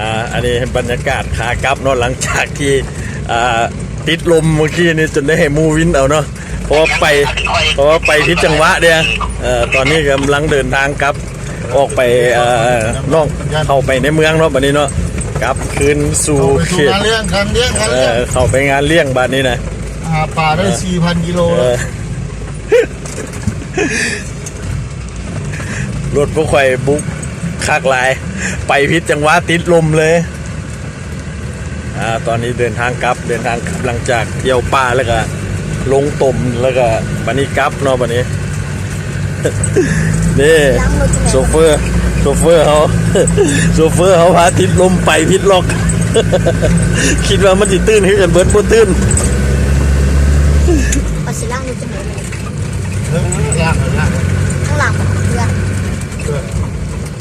ອ່າ ອັນນີ້ບັນຍາກາດຂາກັບເນາະ ຫຼັງຈາກທີ່ ອ່າ ຕິດລົມມື້ກີ້ນີ້ ຈົນໄດ້ໃຫ້ໝູ່ວິນເອົາເນາະ ເພາະວ່າໄປ ເພາະວ່າໄປຜິດຈັງຫວະເດ້. ເອີ ຕອນນີ້ກຳລັງເດີນທາງກັບ ອອກໄປ ເອີ ນອກ ເຂົ້າໄປໃນເມືອງເນາະ ບັດນີ້ເນາະ ກັບຄືນສູ່ເຂດ ເຂົ້າໄປງານລ້ຽງ ເອີ ເຂົ້າໄປງານລ້ຽງບາດນີ້ນະ. ຫາປາໄດ້ ເອີ ສີ່ພັນກິໂລ ເອີ ລົດພວກຂ້ອຍບຸກຄັກຫຼາຍ ໄປຜິດຈັງຫວະຕິດລົມເລີຍ. ອ່າ ຕອນນີ້ເດີນທາງກັບ ເດີນທາງກັບ ຫຼັງຈາກທ່ຽວປ່າ ແລ້ວກະລົງຕົມ ແລ້ວກະບາດນີ້ກັບເນາະ ບາດນີ້ ນີ້ ໂຊເຟີ ໂຊເຟີເຮົາ ໂຊເຟີເຮົາພາຕິດລົມໄປຜິດລັອກ ຄິດວ່າມັນຊິຕື່ນຄືກັນເບິດ ບໍ່ຕື່ນ. ເອີ ລ້າງ ລ້າງ ລ້າງ ຂ້າງຫຼັງເພື່ອນ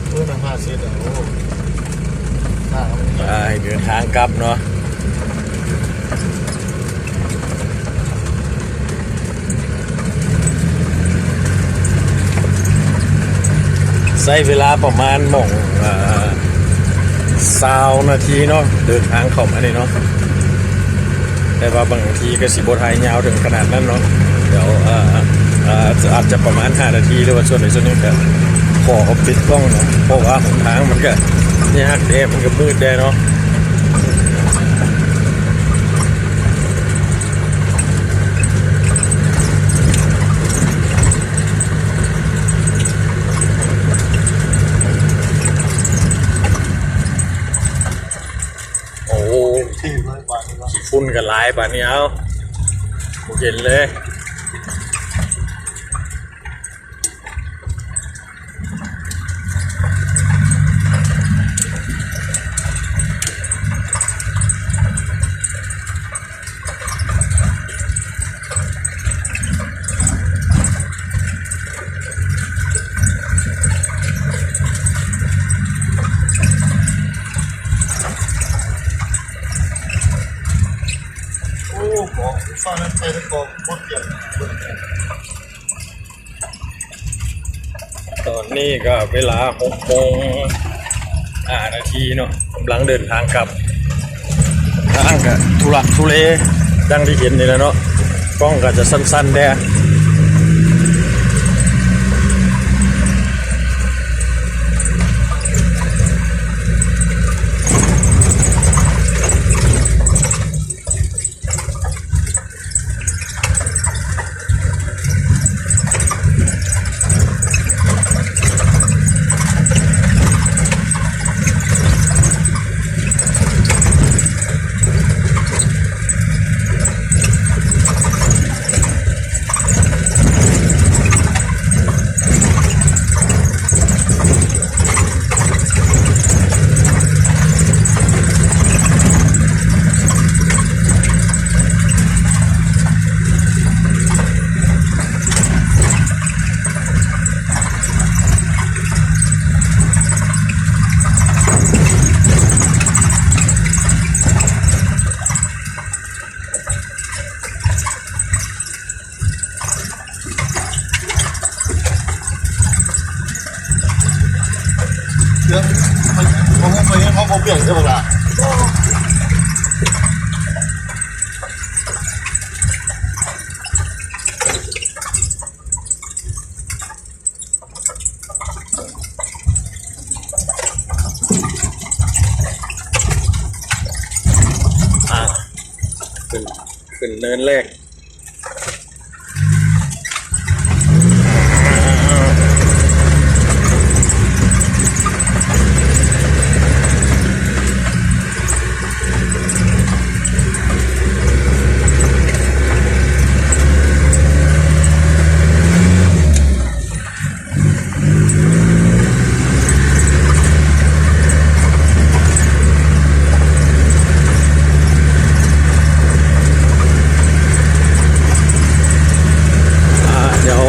ເພື່ອນ ເພື່ອນນຳພາເຊັດ ໂອ້ ໄປ ເດີນທາງກັບເນາະ ໃຊ້ເວລາປະມານໝ່ອງ ເອີ ຊາວນາທີເນາະ ເດີນທາງເຂົ້າມານີ້ເນາະ ແຕ່ວ່າບາງທີກະຊິບໍ່ຖ່າຍຍາວເຖິງຂະໜາດນັ້ນເນາະ ດຽວ ເອີ ອາດຈະປະມານຫ້ານາທີ ຫຼືວ່າສ່ວນໃດສ່ວນໜຶ່ງ ກະຂໍເອົາປິດກ້ອງເນາະ ເພາະວ່າຫົນທາງມັນກະຍາກແດ່ ມັນກະມືດແດ່ເນາະ. ໂອ້ ຂີ້ຝຸ່ນກະຫຼາຍບາດນີ້ ເອົ້າ ບໍ່ເຫັນເລີຍ. ໂອ້ ເກາະ ຝັ່ງນັ້ນໄປແຕ່ເກາະໝົດ ຕອນນີ້ກະເວລາຫົກໂມງຫ້ານາທີເນາະ ກຳລັງເດີນທາງກັບ ທາງກະທຸລັກທຸເລ ດັ່ງທີ່ເຫັນນີ້ແຫຼະເນາະ ກ້ອງກະຈະສັ່ນໆແດ່. ເອີ ເຮົາບໍ່ປ່ຽນໃຊ່ບໍ່ລະ? ອ່າ ຂຶ້ນ ຂຶ້ນເນີນແລກ. ອ່າ ດຽວ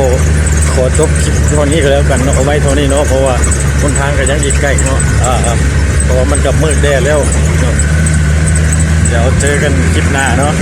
ຂໍຈົບຄລິບເທົ່ານີ້ກະແລ້ວກັນເນາະ ເອົາໄວ້ເທົ່ານີ້ເນາະ ເພາະວ່າຫົນທາງກະຍັງອີກໄກເນາະ ອ່າ ເພາະວ່າມັນກະມືດແດ່ແລ້ວເນາະ ດຽວເຈີກັນຄລິບໜ້າເນາະ.